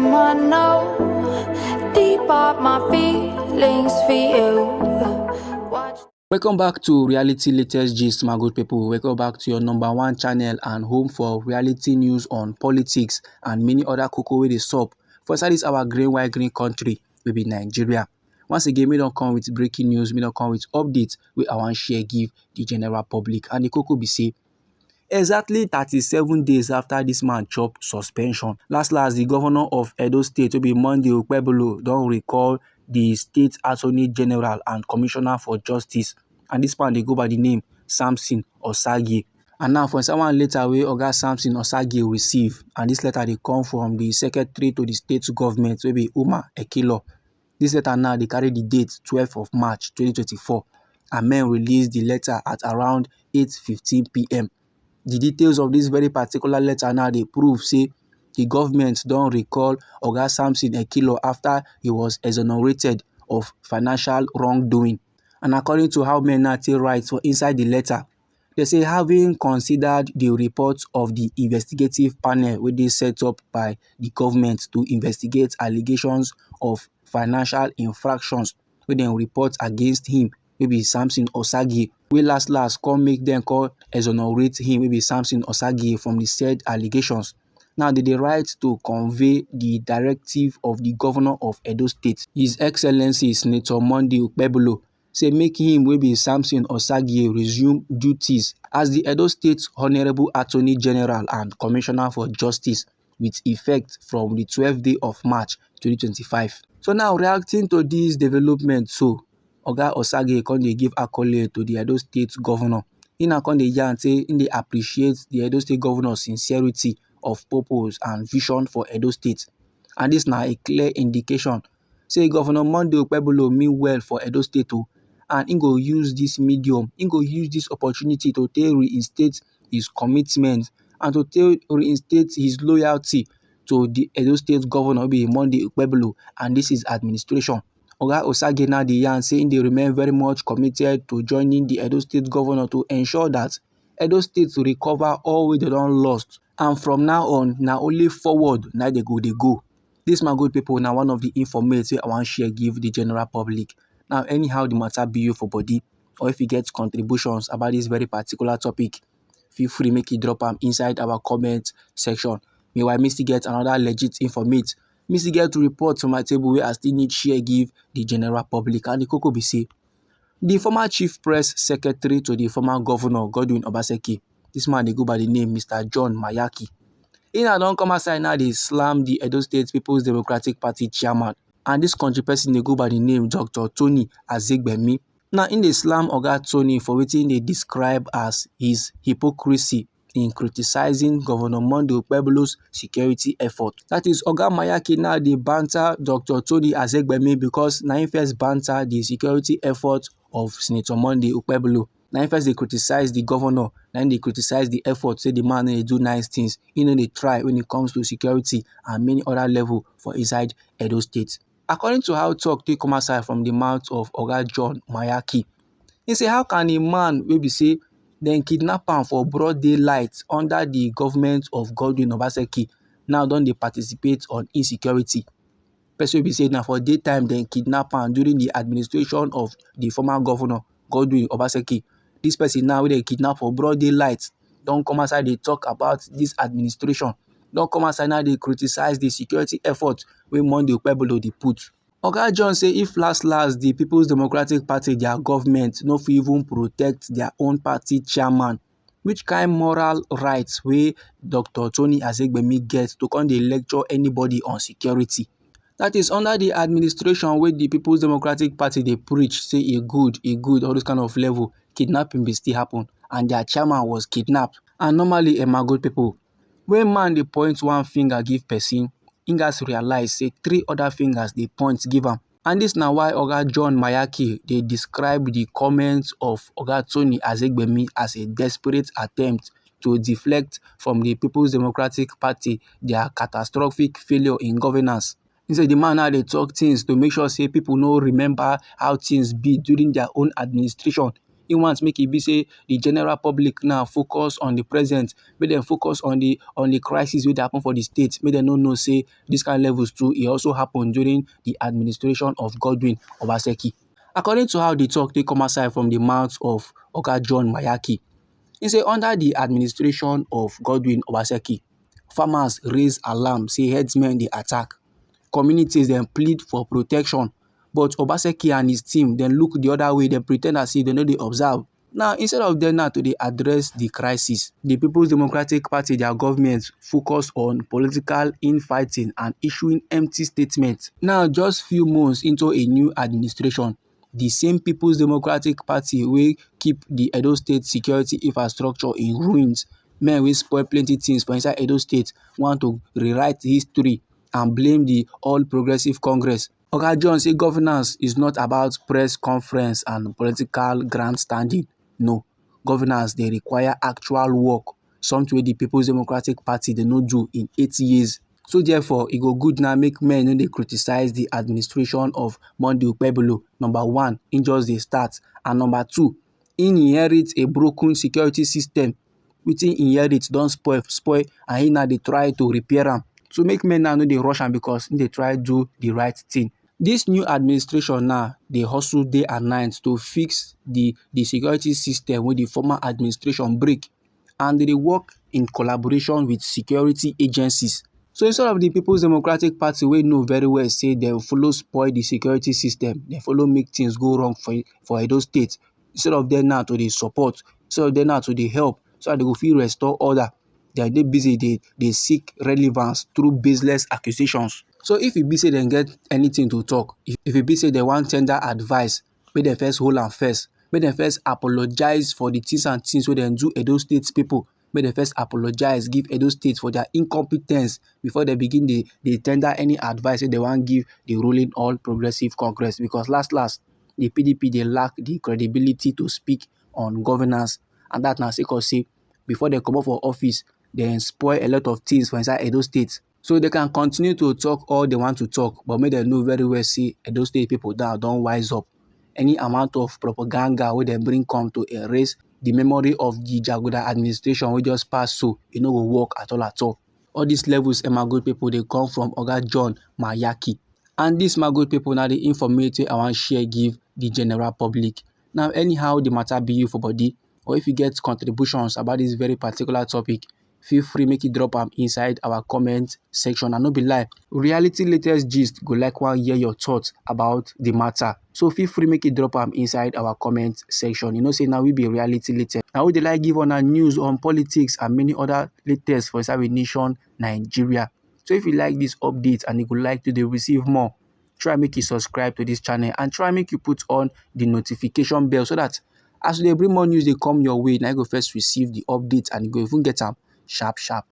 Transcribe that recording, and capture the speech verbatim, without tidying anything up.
I know deep up my feelings for you. Watch. Welcome back to Reality Latest Gist, my good people. Welcome back to your number one channel and home for reality news on politics and many other koko wey dey sup for inside this our green white green country wey be Nigeria. Once again, we don come with breaking news, we don come with updates wey I wan share give the general public. And the koko be say, exactly thirty-seven days after this man chop suspension, last last, the governor of Edo State, wey be Monday Okpebholo, don recall the state attorney general and commissioner for justice, and this man dey go by the name Samson Osagie. And now, for inside one letter wey Oga Samson Osagie receive, and this letter dey come from the secretary to the state government, wey be Umar Ekilo. This letter now dey carry the date twelve of March twenty twenty-four, and men release the letter at around eight fifteen p.m. The details of this very particular letter now dey prove say the government don recall Oga Samson Ekilo after he was exonerated of financial wrongdoing. And according to how men now take write for inside the letter, they say, having considered the report of the investigative panel wey dey set up by the government to investigate allegations of financial infractions wey dem report against him, wey be Samson Osagie, wey last last come make dem come exonerate him, wey be Samson Osagie, from the said allegations. Now they dey write to convey the directive of the governor of Edo State, His Excellency Senator Monday Okpebholo, say make him, wey be Samson Osagie, resume duties as the Edo State Honorable Attorney General and Commissioner for Justice with effect from the twelfth day of March twenty twenty-five. So now, reacting to this development, so Oga Osagie come dey give accolade to the Edo State governor. He now come dey yarn say he dey appreciate the Edo State governor sincerity of purpose and vision for Edo State. And this na a clear indication say Governor Monday Okpebholo mean well for Edo State o, and he go use this medium, he go use this opportunity to take reinstate his commitment and to take reinstate his loyalty to the Edo State governor, wey be Monday Okpebholo, and this is administration. Oga Osagie now dey yarn say he dey remain very much committed to joining the Edo State governor to ensure that Edo State recover all wey they don lost, and from now on, na only forward na they go dey go. This, my good people, na one of the informates wey I wan share give the general public. Now, anyhow the matter be you for body, or if you get contributions about this very particular topic, feel free make you drop am inside our comment section. Meanwhile, me still get another legit informate. Me still get report for my table wey I still need share give the general public. And the koko be say, the former chief press secretary to the former governor, Godwin Obaseki, this man dey go by the name Mister John Mayaki. He now don come outside now dey slam the Edo State People's Democratic Party chairman, and this country person dey go by the name Doctor Tony Azegbemi. Now, he dey slam Oga Tony for wetin he dey describe as his hypocrisy in criticizing Governor Monday Okpebholo's security effort. That is, Oga Mayaki now dey banter Doctor Tony Azegbemi because na him first banter the security effort of Senator Monday Okpebholo. Na him first dey criticize the governor, na him dey criticize the effort, say the man no dey do nice things, he no dey try when it comes to security and many other level for inside Edo State. According to how talk take come outside from the mouth of Oga John Mayaki, he say, how can a man wey be say dem kidnap am for broad daylight under the government of Godwin Obaseki now don dey participate on insecurity? Person wey be say na for daytime dem kidnap am during the administration of the former governor, Godwin Obaseki. This person now wey dem kidnap for broad daylight don come outside dey talk about this administration, don come outside now dey criticize the security effort wey Monday Okpebholo dey put. Oga John say if last last the People's Democratic Party, their government, no fit even protect their own party chairman, which kind moral rights wey Doctor Tony Azegbemi get to come dey lecture anybody on security? That is, under the administration wey the People's Democratic Party dey preach say e good, e good, all those kind of level, kidnapping bin still happen, and their chairman was kidnapped. And normally, eh, my good people, when man dey point one finger give person, he gats realize say three other fingers dey point give am. And this na why Oga John Mayaki dey describe the comments of Oga Tony Azegbemi as a desperate attempt to deflect from the People's Democratic Party their catastrophic failure in governance. He say the man now dey talk things to make sure say people no remember how things be during their own administration. He wants make e be say the general public now focus on the present, make dem focus on the on the crisis wey dey happen for the state, make dem no know say this kind levels too e also happen during the administration of Godwin Obaseki. According to how the talk take come outside from the mouth of Oga John Mayaki, he say under the administration of Godwin Obaseki, farmers raise alarm say herdsmen dey attack. Communities dem plead for protection, but Obaseki and his team dem look the other way, dem pretend as if dem no dey observe. Now, instead of them now to dey address the crisis, the People's Democratic Party, their government focus on political infighting and issuing empty statements. Now, just few months into a new administration, the same People's Democratic Party wey keep the Edo State security infrastructure in ruins, men wey spoil plenty things for inside Edo State, want to rewrite history and blame the All Progressive Congress. Oga John say governance is not about press conference and political grandstanding. No, governance dey require actual work, something wey the People's Democratic Party dey no do in eight years. So therefore, e go good now make men no dey criticize the administration of Monday Okpebholo. Number one, he just dey start, and number two, he inherit a broken security system. Wetin he inherit don spoil, spoil, and he now dey try to repair am. So make men now no dey rush am because he dey try do the right thing. This new administration now dey hustle day and night to fix the the security system wey the former administration break, and they dey work in collaboration with security agencies. So instead of the People's Democratic Party wey know very well say dem follow spoil the security system, dem follow make things go wrong for for Edo State, instead of them now to dey support, instead of them now to dey help, so that they go fit restore order, they dey busy dey dey seek relevance through baseless accusations. So if e be say dem get anything to talk, if if e be say dem wan tender advice, make dem first hold am first, make dem first apologize for the things and things wey dem do Edo State people, make dem first apologize give Edo State for their incompetence before dem begin dey dey tender any advice wey dem wan give the ruling All Progressive Congress, because last last, the P D P dey lack the credibility to speak on governance, and that na sake of say before dem comot for office, dem spoil a lot of things for inside Edo State. So they can continue to talk all they want to talk, but make dem know very well say Edo State people now don wise up. Any amount of propaganda wey dem bring come to erase the memory of the Jagoda administration wey just pass so, e no go work at all at all. All these levels, eh, my good people, dey come from Oga John Mayaki. And this, my good people, na the informate wey I wan share give the general public. Now, anyhow the matter be you for body, or if you get contributions about this very particular topic, feel free make you drop am inside our comment section. I no be lie, reality latest gist go like wan hear your thoughts about the matter. So feel free make you drop am inside our comment section. You know say now we be reality latest. Now we dey like give una news on politics and many other latest for inside we nation Nigeria. So if you like this update and you would like to dey receive more, try make you subscribe to this channel and try make you put on the notification bell, so that as we dey bring more news dey come your way, na you go first receive the update and you go even get am sharp sharp.